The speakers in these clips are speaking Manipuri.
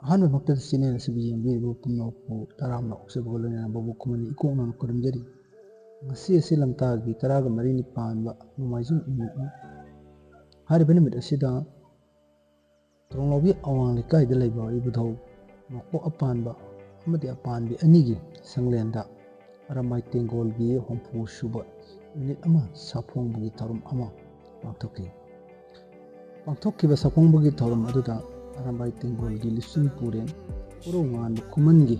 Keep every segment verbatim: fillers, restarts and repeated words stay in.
ꯑꯍꯥꯟꯕꯃꯛꯇꯗ ꯆꯦꯅꯦꯜ ꯑꯁꯤꯕꯨ ꯌꯦꯡꯕꯤꯔꯤꯕ ꯄꯨꯝꯅꯃꯛꯄꯨ ꯇꯔꯥꯝꯅ ꯑꯣꯛꯆꯕꯒ ꯂꯣꯏꯅꯅ ꯕꯕꯨ ꯈꯨꯃꯟꯅ ꯏꯀꯣꯛꯅꯅ ꯈꯨꯔꯨꯝꯖꯔꯤ꯫ ꯉꯁꯤ ꯑꯁꯤ ꯂꯝꯇꯥꯒꯤ ꯇꯔꯥꯒ ꯃꯔꯤꯅꯤ ꯄꯥꯟꯕ ꯅꯣꯡꯃꯥꯏꯖꯤꯡ ꯅꯨꯃꯤꯠꯅꯤ꯫ ꯍꯥꯏꯔꯤꯕ ꯅꯨꯃꯤꯠ ꯑꯁꯤꯗ ꯇꯣꯡꯂꯥꯎꯕꯤ ꯑꯋꯥꯡ ꯂꯩꯀꯥꯏꯗ ꯂꯩꯕ ꯏꯕꯨꯙꯧ ꯃꯀꯣꯛ ꯑꯄꯥꯟꯕ ꯑꯃꯗꯤ ꯑꯄꯥꯟꯕꯤ ꯑꯅꯤꯒꯤ ꯁꯪꯂꯦꯟꯗ ꯑꯔꯥꯝꯕꯥꯏ ꯇꯦꯡꯒꯣꯜꯒꯤ ꯍꯨꯝꯐꯨ ꯁꯨꯕ ꯌꯨꯅꯤꯠ ꯑꯃ ꯁꯥꯐꯣꯡꯕꯒꯤ ꯊꯧꯔꯝ ꯑꯃ ꯄꯥꯡꯊꯣꯛꯈꯤ꯫ ꯄꯥꯡꯊꯣꯛꯈꯤꯕ ꯁꯥꯐꯣꯡꯕꯒꯤ ꯊꯧꯔꯝ ꯑꯗꯨꯗ ꯑꯔꯥꯝꯕꯥꯏ ꯇꯦꯡꯒꯣꯜꯒꯤ ꯂꯨꯆꯤꯡ ꯄꯨꯔꯦꯟ ꯄꯨꯔꯧꯉꯥꯟꯕ ꯈꯨꯃꯟꯒꯤ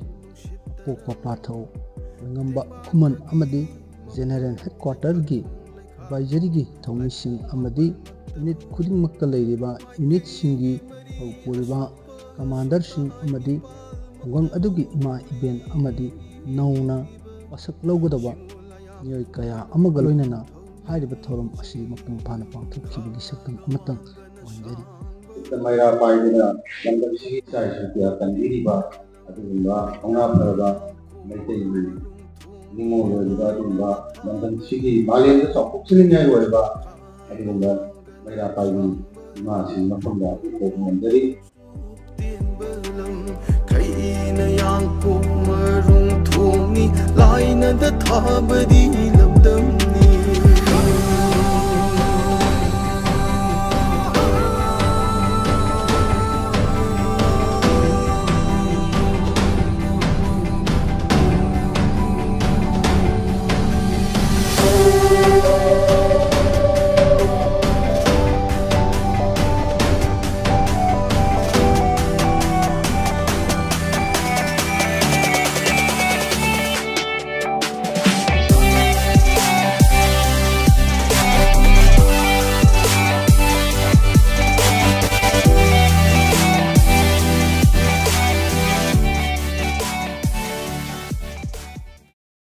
ꯑꯄꯣꯛꯄ ꯄꯥꯊꯧ ꯂꯣꯏꯉꯝꯕ ꯈꯨꯃꯟ ꯑꯃꯗꯤ ꯖꯦꯅꯦꯔꯦꯜ ꯍꯦꯗꯀ꯭ꯋꯥꯇꯔꯒꯤ ꯑꯦꯗꯚꯥꯏꯖꯔꯤꯒꯤ ꯊꯧꯃꯤꯁꯤꯡ ꯑꯃꯗꯤ ꯌꯨꯅꯤꯠ ꯈꯨꯗꯤꯡꯃꯛꯇ ꯂꯩꯔꯤꯕ ꯌꯨꯅꯤꯠꯁꯤꯡꯒꯤ ꯊꯧ ꯄꯨꯔꯤꯕ ꯀꯃꯥꯟꯗꯔꯁꯤꯡ ꯑꯃꯗꯤ ꯈꯨꯡꯒꯪ ꯑꯗꯨꯒꯤ ꯏꯃꯥ ꯏꯕꯦꯟ ꯑꯃꯗꯤ ꯅꯧꯅ ꯋꯥꯁꯛ ꯂꯧꯒꯗꯕ ꯃꯤꯑꯣꯏ ꯀꯌꯥ ꯑꯃꯒ ꯂꯣꯏꯅꯅ ꯍꯥꯏꯔꯤꯕ ꯊꯧꯔꯝ ꯑꯁꯤ ꯃꯄꯨꯡ ꯐꯥꯅ ꯄꯥꯡꯊꯣꯛꯈꯤꯕꯒꯤ ꯁꯛꯇꯝ ꯑꯃꯇꯪ ꯑꯣꯏꯍꯟꯖꯔꯤ꯫ ꯃꯩꯔꯥ ꯄꯥꯏꯗꯨꯅ ꯂꯝꯗꯝꯁꯤꯒꯤ ꯏꯆꯥ ꯏꯁꯨ ꯀꯌꯥ ꯀꯟꯕꯤꯔꯤꯕ ꯑꯗꯨꯒꯨꯝꯕ ꯊꯧꯅꯥ ꯐꯔꯕ ꯃꯩꯇꯩꯒꯤ ꯅꯤꯡꯉꯣꯜ ꯑꯣꯏꯔꯤꯕ ꯑꯗꯨꯒꯨꯝꯕ ꯂꯝꯗꯝꯁꯤꯒꯤ ꯃꯥꯂꯦꯝꯗ ꯆꯥꯎꯊꯣꯛꯆꯅꯤꯡꯉꯥꯏ ꯑꯣꯏꯔꯕ ꯑꯗꯨꯒꯨꯝꯕ ꯃꯩꯔꯥ ꯄꯥꯏꯕꯤ ꯏꯃꯥꯁꯤꯡ ꯃꯐꯝꯗ ꯎꯠꯄ ꯉꯝꯖꯔꯤ꯫ ꯇꯦꯟꯕ ꯂꯝ ꯈꯩꯅ ꯌꯥꯡꯀꯣꯛ ꯃꯔꯨꯡ ꯊꯣꯡꯅꯤ ꯂꯥꯏꯅꯗ ꯊꯥꯕꯗꯤ